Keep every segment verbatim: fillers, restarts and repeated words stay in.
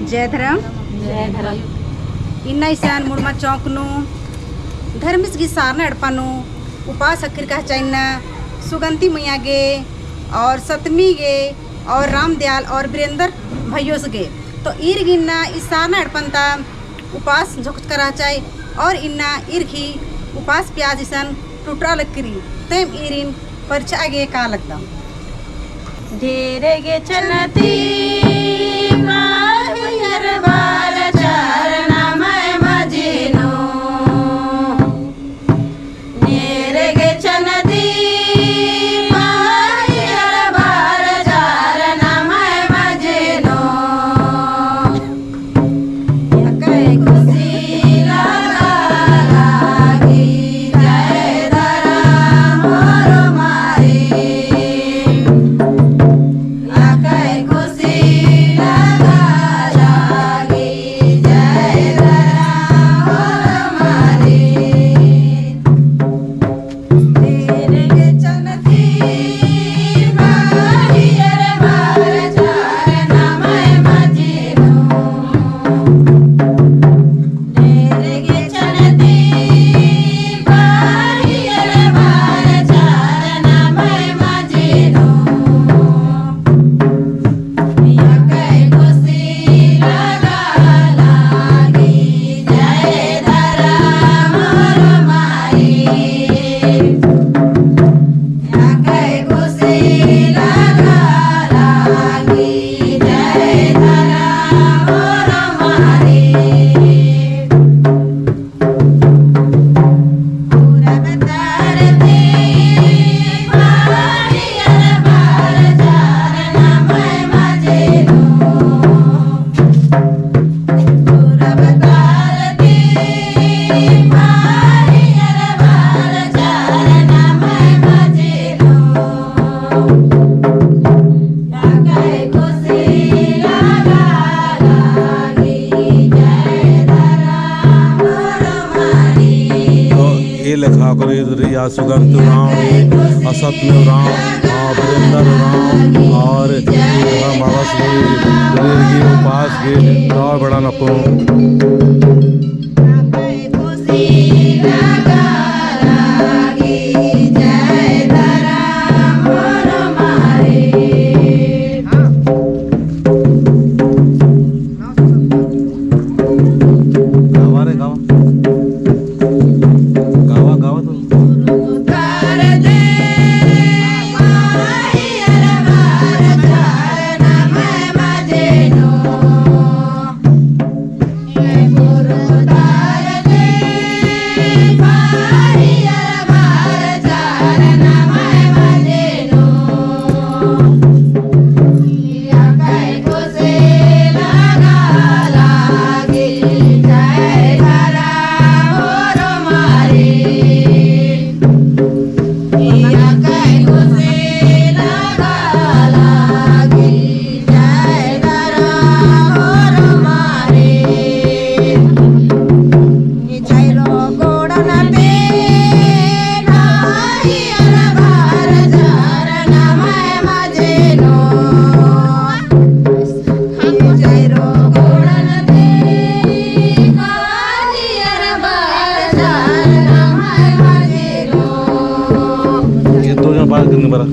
जय धरम। जय धरम। इन्ना इसन मुड़मा चौक नू धर्मेस गही सारना एड़पा नू उपास अक्किर कहचा इन्ना सुगंती मइया गे और सतमी गे और रामदयाल और बिरेंदर भइयोस गे। तो ईर गही इन्ना ई सारना एड़पन ता उपास झोकचका रहचा और इन्ना ईर गही उपास प्याज इसन टुटरा लक्किरी। तैम ईरिन परिछआ गे का लगदम। ढेरे गे चनती पाहियर बार चार नमय मजिनो। ढेरे गे चनती पाहियर बार चार नमय मजिनो। तो ए लेखा करे या सुगंध उराँव, असत में उराँव, आ, बिरेंदर उराँव, और मावस भी, रीर गे, उपास गे, दव बेड़ा नपो। गावा रे, गावा। गावा, गावा तो। ये दो जन बात करने बरा।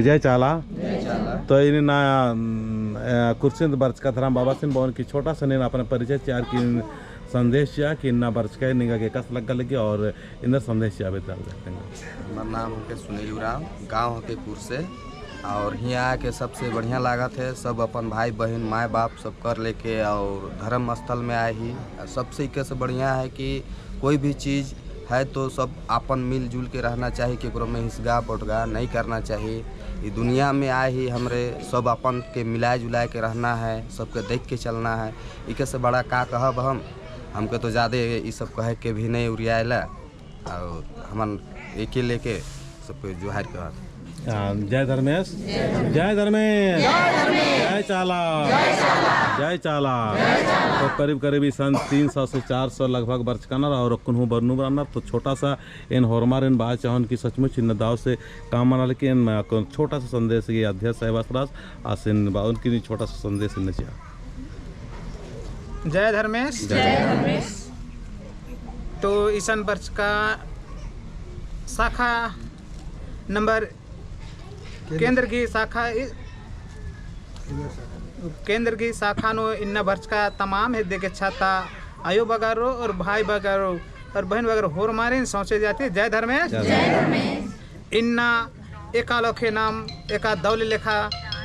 जय चाला। जय चाला। तो इन्ना, अम, अ, कुर्सिन बरचका धरम बाबासिन बओन की छोटा सा नीन अपना परिचय चिअर की संदेश चिआ कि इन्ना बरचका निंगा गे एकासे लग्गा लगी और इन्ना संदेश चिआ बेताल। हमार नाम होके सुनील उराँव, गाँव होके कुर्से। और हियाँ आके सबसे बढ़िया लागत है, सब अपन भाई बहिन माय बाप सब कर लेके और धर्म स्थल में आए ही। और सबसे इके से बढ़िया है कि कोई भी चीज है तो सब आपन मिलजुल के रहना चाही, केकरो में हिसगा पोटगा नहीं करना चाही। ई दुनिया में आए ही हमरे सब आपन के मिलाए जुलाए के रहना है, सबके देख के चलना है। इके से बड़ा का कहब हम, हमके तो जादे ई सब कहे के भी नहीं उरियाएला। और हमन एके लेके सबके जोहार कहत। हाँ, जय धर्मेस। जय धर्मेस। जय चाला। जय चाला। तो करीब करीब इसन तीन सौ से चार सौ लगभग बरचका रअनर और अक्कुन हूँ बरनू रअनर। तो छोटा सा एन होरमारिन बआ चाहोन कि सचमुच इन्ना दव से काम मना लगी, एन अक्कुन छोटा सा संदेश ये अध्यक्ष साहब आसरास आसिन बओन कि छोटा सा संदेश इन्ना चिआ। जय धर्मेस। जय धर्मेस। तो इसन बरचका शाखा नंबर केंद्र गही शाखा इ-, केंद्र गही शाखा नू इन्ना बरचका तमाम हेद्दे गेच्छा ता आयो बगरो और भाई बगरो और बहिन बगरो होरमारिन सौंसे जाति जय धर्मेस। जय धर्मेस। इन्ना एका लेखे नाम एका दवले लेखा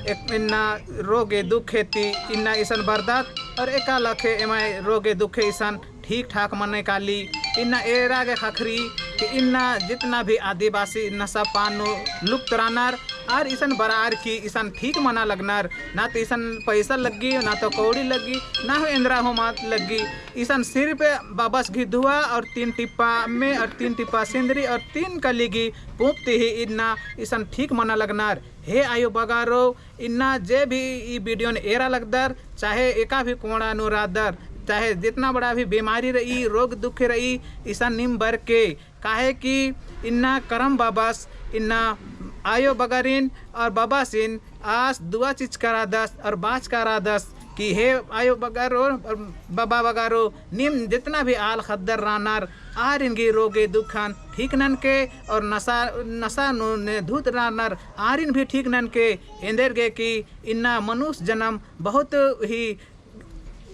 एक इन्ना रोगे दुखे ती इन्ना इसन बरदत और एका लेखे एम्है रोगे दुखे इसन ठीक ठाक मने काली। इन्ना एरा गे ख़क्खरी कि इन्ना जितना भी आदिवासी नशा पान नू लुप्त रअनर आर इसन बरअर की इसन ठीक मना लगनर, ना तो इसन पैसा लग्गी, ना तो कौड़ी लग्गी, ना हो एन्दरा हो मात लग्गी। इसन सिर्फ बाबस गही दुआ और तीन टिप्पा अम्म और तीन टिप्पा सिंदरी और तीन कली गही पूँप ती ही इन्ना इसन ठीक मना लगनर। हे आयो बगरो, इन्ना जे भी ई video न एरा लगदर, चाहे एका भी कोंड़ा नू रअदर, चाहे जितना बड़ा भी बीमारी रई, रोग दुख रई, इसन नीम बरके, काहे कि इन्ना करम बाबस, इन्ना आयो बगरिन और बाबासिन आस दुआ चिचका रअदस और बाचका रअदस कि हे आयो बगरो और बाबा बगरो, नीम जितना भी आल ख़द्दर रअनर, आरिन गही रोगे दुखन ठीक ननके और नशा, नशा नू ने धुत रअनर, आरिन भी ठीक ननके। एन्देरगे कि इन्ना मनुष्य जनम बहुत ही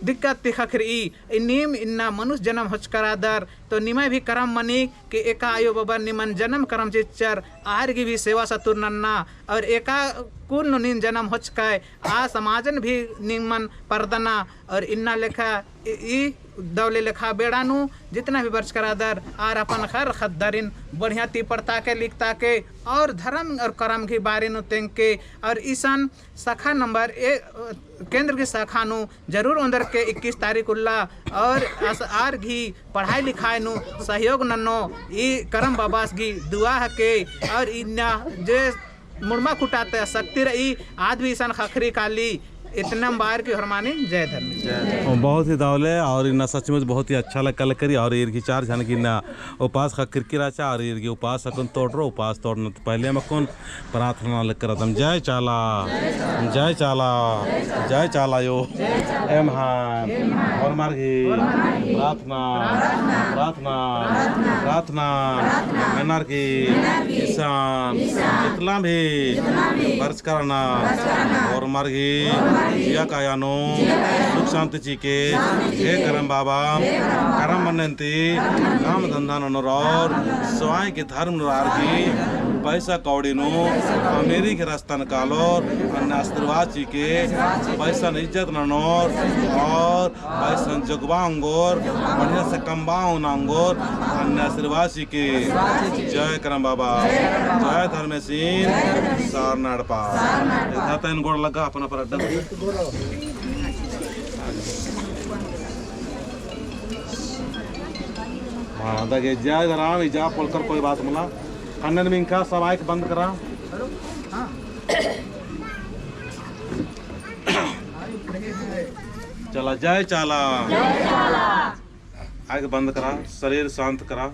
दिक्कत ती ख़क्खरई। नीम इन्ना मनुष्य जनम होचका रअदर, तो निम्है भी करम मनी कि एका आयो बबर निमन जनम करम चिच्चर, आर गही भी सेवा सतुर नन्ना, और एका कुल नू नीन जनम होचकय, आ समाजन भी निमन परदना, और इन्ना लेखा ई, ई दवले लेखा बेड़ा नू जितना भी बरचका रअदर, आर अपन ख़र ख़द्दरिन बढ़िया ती पढ़ता के, लिखता के, और धर्म और करम गही बारे नू तेंग के, और इसन शाखा नंबर ए, केंद्र गही शाखा नू जरूर ओन्दरके इक्कीस तारीख उल्ला और आस-, आर गही पढ़ाई लिखाई नू सहयोग नन्नो ई करम बाबास गही दुआ हके और इन्ना जे मुड़मा खुटा ता शक्ति रई आद भी इसन ख़क्खरी काली। इतनम बअर की होरमारिन जय धर्मेस। बहुत ही दवले और इन्ना सचमुच बहुत ही अच्छा लग-, कलाकारी और ईर गही चार झन गही इन्ना उपास ख़क्खरकी रहचा और ईर गही उपास अक्कुन तोड़रो, उपास तोड़ना ती पहले अक्कुन प्रार्थना नना लगदम। जय चाला, जय चाला, जय चाला आयो। एम्है होरमर गही प्रार्थना, प्रार्थना, प्रार्थना ननर की इसन जितना भी बरचका रअनर होरमर गही जिया काया नू सुख शांति चिके। हे करम बाबा, करम मन्नन ती काम धंधा ननोर और स्वयं के धर्म नू रअर की पैसा कौड़ी नू अमीरी के रस्ता नू कालोर, अन्ने आशीर्वाद चिके, पैसा नू इज्जत ननोर और पैसा जोगबआ ओंगोर, बढ़िया से कमबआ ओंगोर, अन्ने आशीर्वाद चिके। जय करम बाबा, जय धर्मेसिन, सरना एड़पा। एथा तैन गोड़ लग्गा अपन अपन अड्डा। हाँ, दगे जय धरम, इजा पोलकर कोई बात मला। कन्नन मिंका सब आइक बंद करा। चला, जय चाला। आइक बंद करा, शरीर शांत करा।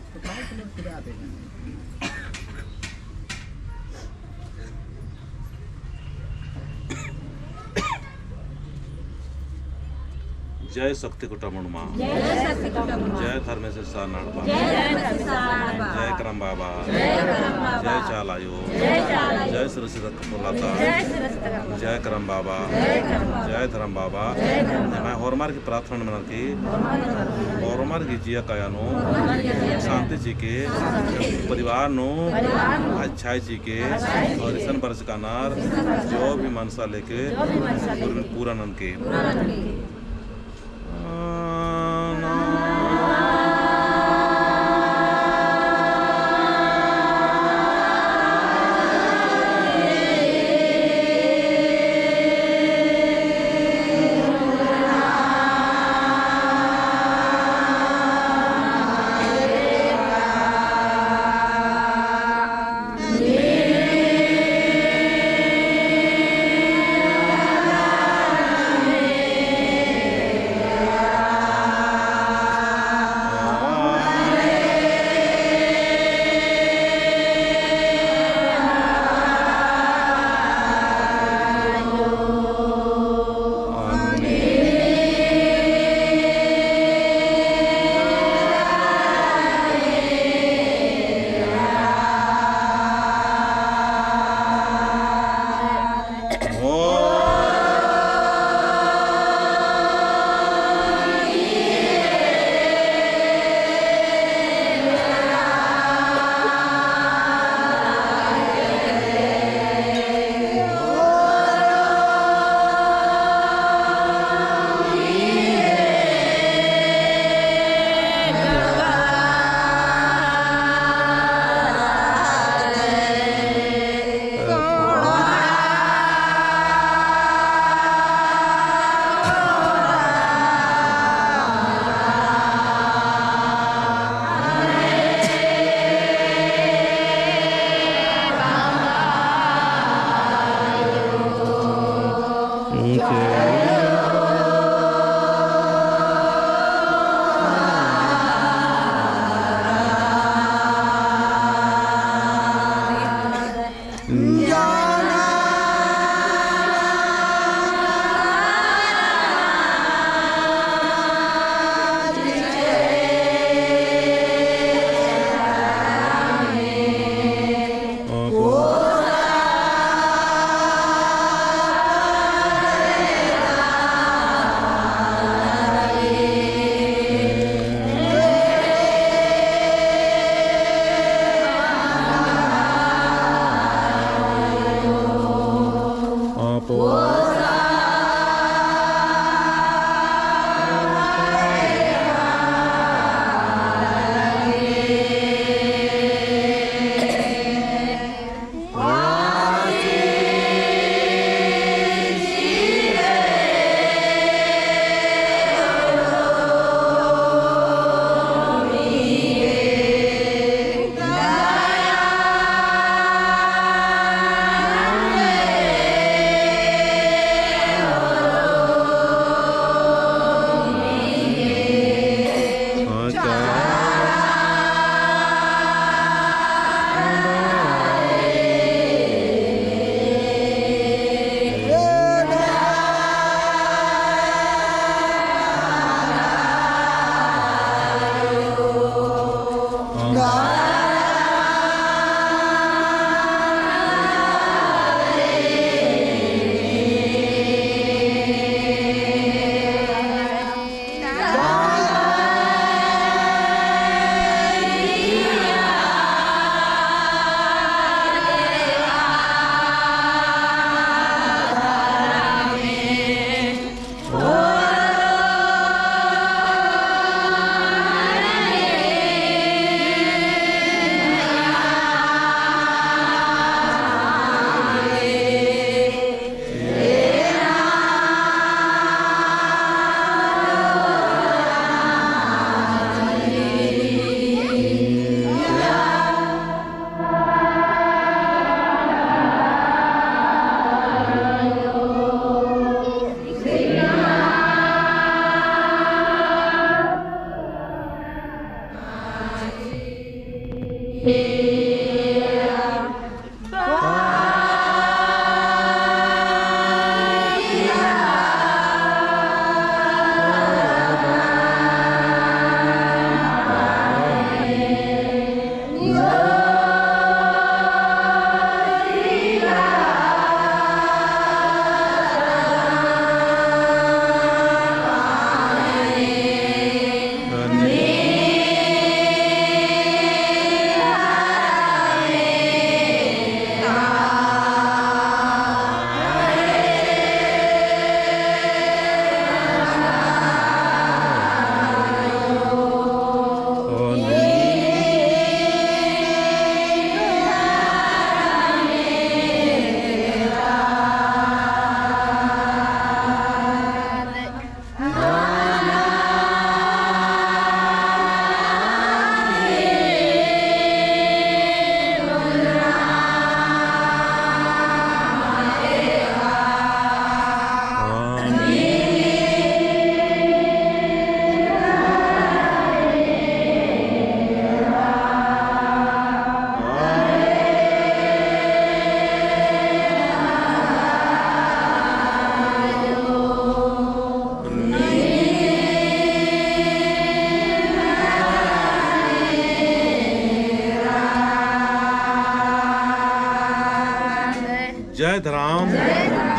जय शक्ति कुटा मुड़मा। जय शक्ति कुटा मुड़मा। जय धर्मेस सरना एड़पा। जय धर्मेस सरना एड़पा। जय करम बाबा। जय करम बाबा। जय चाला आयो। जय चाला आयो। जय श्री श्री रखपोलाता। जय श्री श्री रखपोलाता। जय करम बाबा। जय करम बाबा। जय धर्म बाबा। जय धर्म बाबा। एम्है होरमर की प्रार्थना मनर की होरमर की जिया काया नू शांति चिके, परिवार नू अच्छाई चिके, और इसन बरचका नर जो भी मनसा लेके पूरा ननके।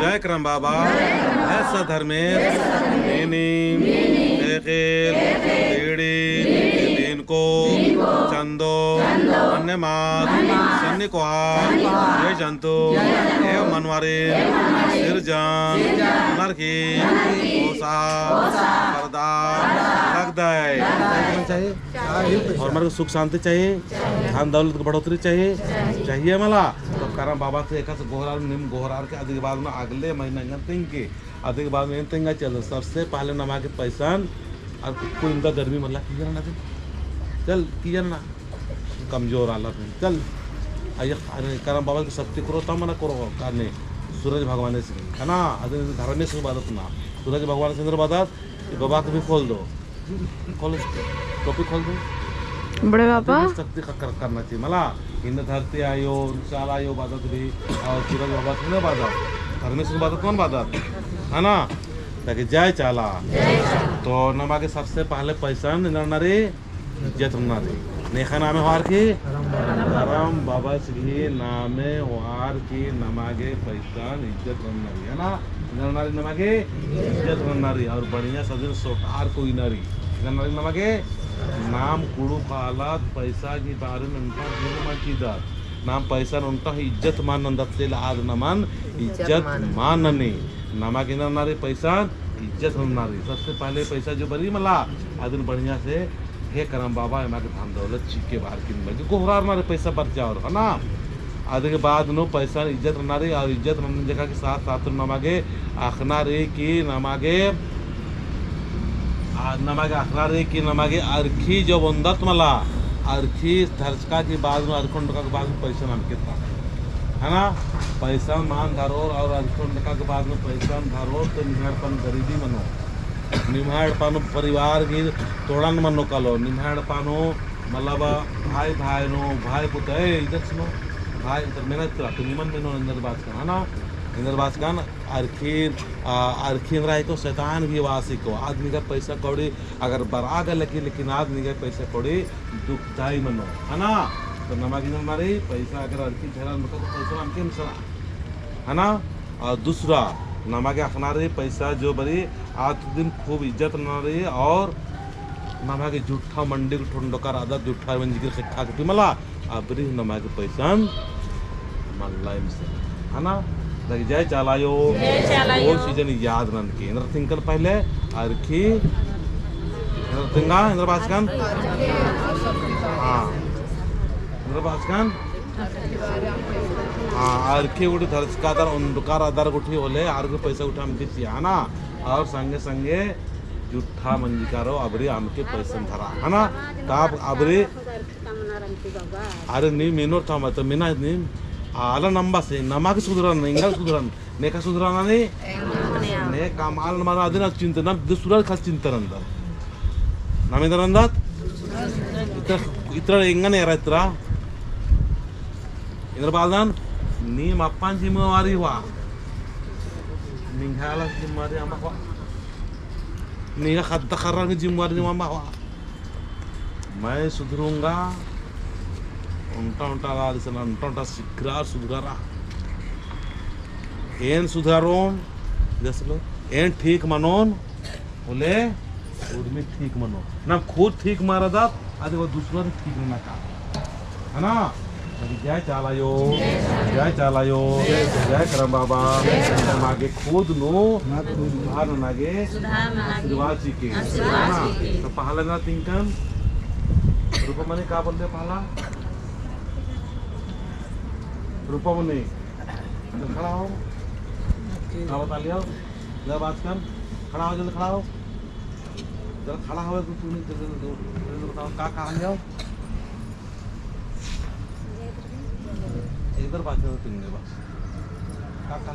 जय करम बाबा, जय सत धर्मेस, नीनिम, ख़ेख़ेल, बीड़ी, बीनको, चंदो, अन्ने मात, सन्नी कोहा, जय जंतु, एव मनवारी, सिरजन, नरकी, पोसा, परदा, लगदय। चाहिए। और हमारे को सुख शांति चाहिए, धन दौलत की बढ़ोतरी चाहिए, चाहिए मला। तो करम बाबा से एकासे गोहरार, नीम गोहरार के अदिगे बाद में अगले महीना एंगन तिंग के, अदिगे बाद में एन तिंगा चल, सबसे पहले नमा गे पैसन, और कोई उनका गर्मी मला की करना थे, चल की करना, कमजोर आलर है, चल। अरे करम बाबा की शक्ति करो, तब मना करो, करने सूरज भगवान से, है ना, अदिन धर्मेस से बादत ना, सूरज भगवान से अंदर बादत, ये बाबा को भी खोल दो। खोल, टोपी खोल दो। बड़े बाबा। शक्ति का कर-, करना चाहिए। मला, इन्द धरती आयो, चाला आयो, बादत भी, और सूरज बाबा से ना बादत, धर्मेस से बादत, कौन बादत? है ना? ताकि जय चाला। तो नमा गे सबसे पहले पैसन एन्देर रअना रई, इज्जत रअना रई। नेखा नामे होअर की? करम बाबस गही नामे होअर की नमा गे पैसन इज्जत रअना रई, है ना? एन्देर रअना रई नमा गे इज्जत रअना रई, और बढ़िया सदिन सोटार कोई ना रई। एन्देर रअना रई नमा गे नाम कुँड़ुख़ आलत पैसा गही बारे में ओन्टा गुण मल चिअदत। नाम पैसन ओन्टा इज्जत मल नन्दत से आद नमन इज्जत मल ननी। नमा गे एन्देर रअना रई पैसन इज्जत रअना रई। सबसे पहले पैसा जो बरई मला, अदिन बढ़िया से हे करम बाबा, एमा गे धन दौलत चिके बअर की, एमा गे गोहरार रअना रई पैसा बरचा और, है ना? अदिगे बाद नू पैसन इज्जत रअना रई, और इज्जत रअना जेका के साथ साथ नमा गे अख़ना रई कि नमा गे, आ, नमा गे अख़ना रई कि नमा गे अरखी जो ओन्दत मला, अरखी धरचका के बाद नू, अरखी ओंडका के बाद नू पैसन अमके ता, है ना? पैसन मल धरोर और अरखी ओंडका के बाद नू पैसन धरोर तो निम्है एड़पा नू गरीबी मनो। निम्है एड़पा नू परिवार गही तोड़न मनो कालो, निम्है एड़पा नू मतलब भाई भाई नू, भाई पुत, ए, इधर सुनो, भाई इधर मेहनत करा, तो निमन मेनो एन्देर बाचकन, है ना? एन्देर बाचकन, अरखी, आ, अरखी एन्देर हिको, शैतान गही वास हिको, आदमी का पैसा कौड़ी अगर बरआ गे लगी, लेकिन आदमी का पैसा कौड़ी दुखदाई मनो, है ना? तो नमा गे एन्देर रअना रई, पैसा अगर अरखी झरा मनो तो पैसा अमके सरा, है ना? और दूसरा, नमा गे अख़ना रई, पैसा जो बरई, आद दिम खूब इज्जत रअना रई, और नमा गे जूठा मंडी के ठोंडका रअदत, जूठा मंजी के ख़ेक्खा के ती मला, अबरी नमा गे पैसन मल्ला एम से, है ना? ताकि जय चाला आयो, जय चाला आयो। और सीजन याद ननके, एन्देर तिंगकन पहले, अरखी, एन्देर तिंगा, एन्देर बाचकन? हाँ। एन्देर बाचकन? हाँ, अरखी गुट्ठी धरचका दर, ओंडका दर गुट्ठी होले, आर गही पैसा गुट्ठी अमके चिआ, है ना? और संगे संगे जूठा मंजका रओ, अबरी अमके पैसन धरा, है ना? तब अबरी, अरे नी मेनोर था, मतलब मेना नी, आला नम्बा से, नमा गे सुधरन, एंगा सुधरन, नेका सुधरना नी? ने कमाल मारा अदिन चिंता, नम दूसरा खास चिंता नंदर। नम इधर नंदत? इतर, इतर एंगन एरा इतरा। इधर बालदन, नीम अपन जिम्मेवारी हुआ। निंग्है आलस जिम्मेवारी अमा हुआ। निंग्है ख़द्द ख़र्रन जिम्मेवारी अमा हुआ। मैं सुधरूंगा। ओन्टा ओन्टा ला दिसन, ओन्टा ओन्टा सिखरा सुधरारा। एन सुधरारोन, जैसे लो, एन ठीक मनोन, होले उर्मी ठीक मनो। ना खुद ठीक मल रअदत, अदि वो दूसरा ठीक नना का। है ना? जय चाला आयो, जय चाला आयो, जय करम बाबा, नमा गे खुद नू सुधार नना गे आशीर्वाद चिके। आशीर्वाद चिके। तो पहला ना तिंकन, रूपा मनी का बोलते पहला? रूपा मनी, खड़ा हो। का बता लिया? जरा बात कर, खड़ा हो, जल्दी खड़ा हो। जरा खड़ा हो, तू, तू नहीं, जल्दी, जल्दी, जल्दी बताओ, का कहा लिया? इधर बात करो, तुमने बस। का, का?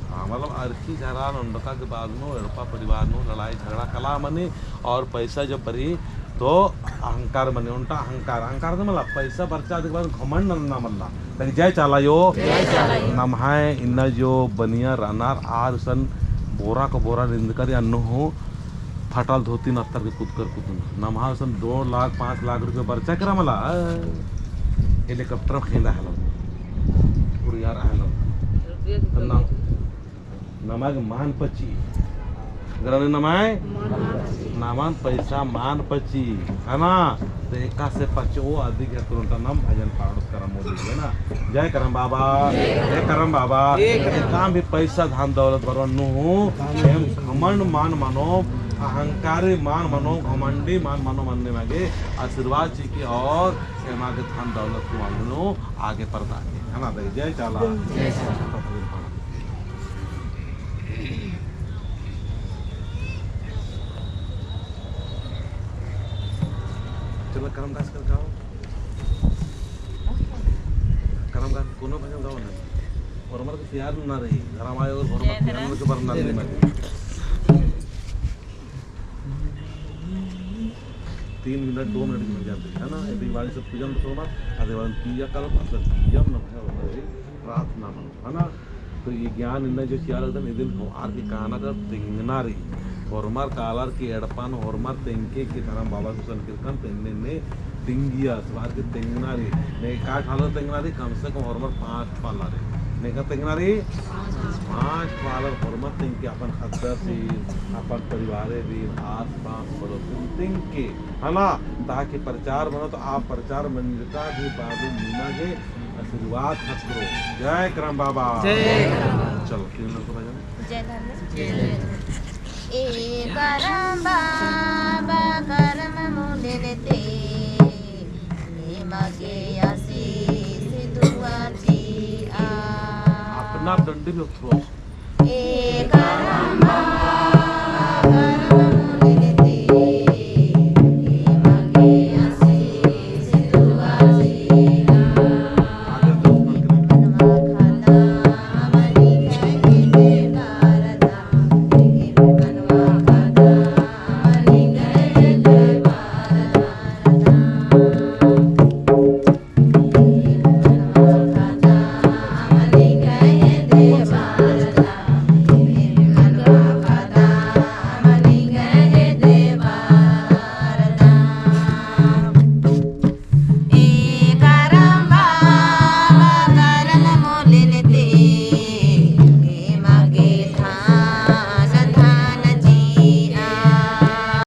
हाँ, मतलब अरखी झरा नंदका के बाद नू एड़पा परिवार नू लड़ाई झगड़ा कला मनी और पैसा जब बरी तो अहंकार मनी, ओन्टा अहंकार, अहंकार तो मतलब पैसा बरचा के बाद घमंड नन्ना मल्ला। लेकिन जय चाला आयो, जय चाला आयो। नम्है इन्ना जो बनिया रअनर आर सन बोरा को बोरा निंदकर या अन्नु हूँ फटल धोती नत्तर के कुदकर कुदन। नम्है सन दो लाख, पाँच लाख रुपया बरचा केरा मला, helicopter खेंदा हलो, उड़ियार हलो। तो नम-, नमाय गे मान पची। गरने नमाय? मान पची। नमन पैसा मान पची, है ना? तो एकासे पचो अदिगे तुरंत नम भजन पाड़ोत करम मोदी, है ना? जय करम बाबा, जय करम बाबा। जय करम। एकाम भी पैसा धन दौलत बरवन नू हूँ, एम घमंड मान मनो, अहंकारी मान मनो, घमंडी मान मनो, मन्ने मागे आशीर्वाद चिके और एमा गे धन दौलत को मांगनो आगे परदा के, है ना? जय चाला। जय चाला। चलो, करम गास कर गाओ। करम गास कोनो भजन गाओ ना। और हमारे को तैयार ना रही। घर आए और घर में के बरना नहीं मारे। तीन मिनट, दो मिनट की बन जाती है ना? यदि वाली सब पूजन तो सोना, अदे वाली तीया कल, मतलब, तीया ना है, और प्रार्थना मनो, है ना? तो ये ज्ञान इन्ना जो चिआ लगदन, इदिन होरमर की काना कर तिंगना रई। होरमर कालर की एड़पन, होरमर तिंगके की धरम बाबा गुसन किरकन, तो इन्ने इन्ने तिंगिया, सवार की तिंगना रई। ने का ठालर तिंगना रई, कम से कम होरमर पाँच पालर रई। ने का तिंगना रई? पाँच पालर होरमर तिंगके अपन ख़द्दर सी, अपन परिवारे भी, आस पास पड़ोस तिंगके, है ना? ताकि प्रचार मनो, तो आ प्रचार मंजका भी बाबू मीना के आशीर्वाद खतरो। जय करम बाबा। जय करम। चलो, तीन नंबर भजन। जय धर्मेश। जय। ए करम बाबा करम मुनिन ते, एमा गे आशीष दुआ चिआ। अपना डंडी में उतरो। ए करम